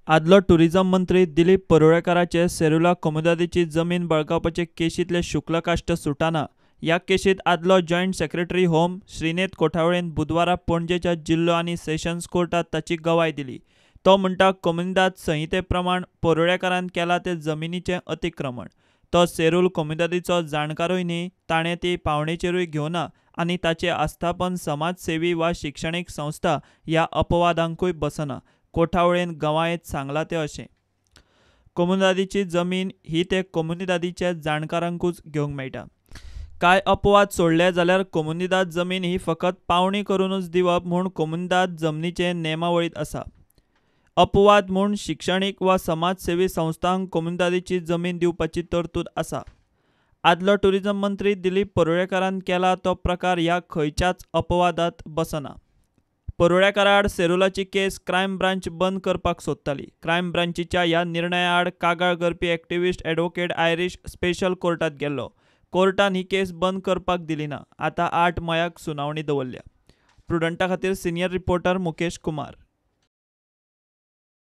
आदलो टुरिझम मंत्री दिलीप परुळेकाराचे सेरुला कोमुनिदादीची जमीन बळकावपाचे केशींतले शुक्लकाश्ट सुटाना. ह्या केशींत आदलो जॉयंट सेक्रेटरी होम श्रीनेत कोठावळेन बुधवारा पणजेच्या जिल्लो आनी सेशन्स कोर्टात ताची गवाय दिली. तो म्हणटा, कोमुनिदाद संहिते प्रमाण परुळेकारान केला ते जमिनीचें अतिक्रमण. तो सेरूल कोमुनिदादीचो जाणकारूय न्ही, ताणें ती पावणेचेरूय घेवना आनी ताचें आस्थापन समाजसेवी वा शिक्षणीक संस्था ह्या अपवादांकूय बसना. कोठावळेन गवायेंत सांगलां तें अशें, कोमुनिदादीची जमीन ही ते कोमुनिदादीच्या जाणकारांकूच घेवंक मेळटा. कांय अपवाद सोडले जाल्यार कोमुनिदाद जमीन ही फकत पावणी करूनच दिवप म्हूण कोमुनिदाद जमनीचे नेमावळींत आसा. अपवाद म्हूण शिक्षणीक वा समाजसेवी संस्थांक कोमुनिदादीची जमीन दिवपाची तरतूद आसा. आदलो टुरिझम मंत्री दिलीप परुळेकारान केला तो प्रकार ह्या खंयच्याच अपवादांत बसना. परुळेकारा आड सेरुलाची केस क्रायम ब्रांच बंद करपाक सोदताली. क्रायम ब्रांचीच्या ह्या निर्णया आड कागाळ करपी एक्टिविस्ट ॲडव्होकेट आयरीश स्पेशल कोर्टात गेल्लो. कोर्टान ही केस बंद करपाक दिली ना. आतां 8 मयाक सुनावणी दवरल्या. प्रुडंटा खातीर सिनियर रिपोर्टर मुकेश कुमार.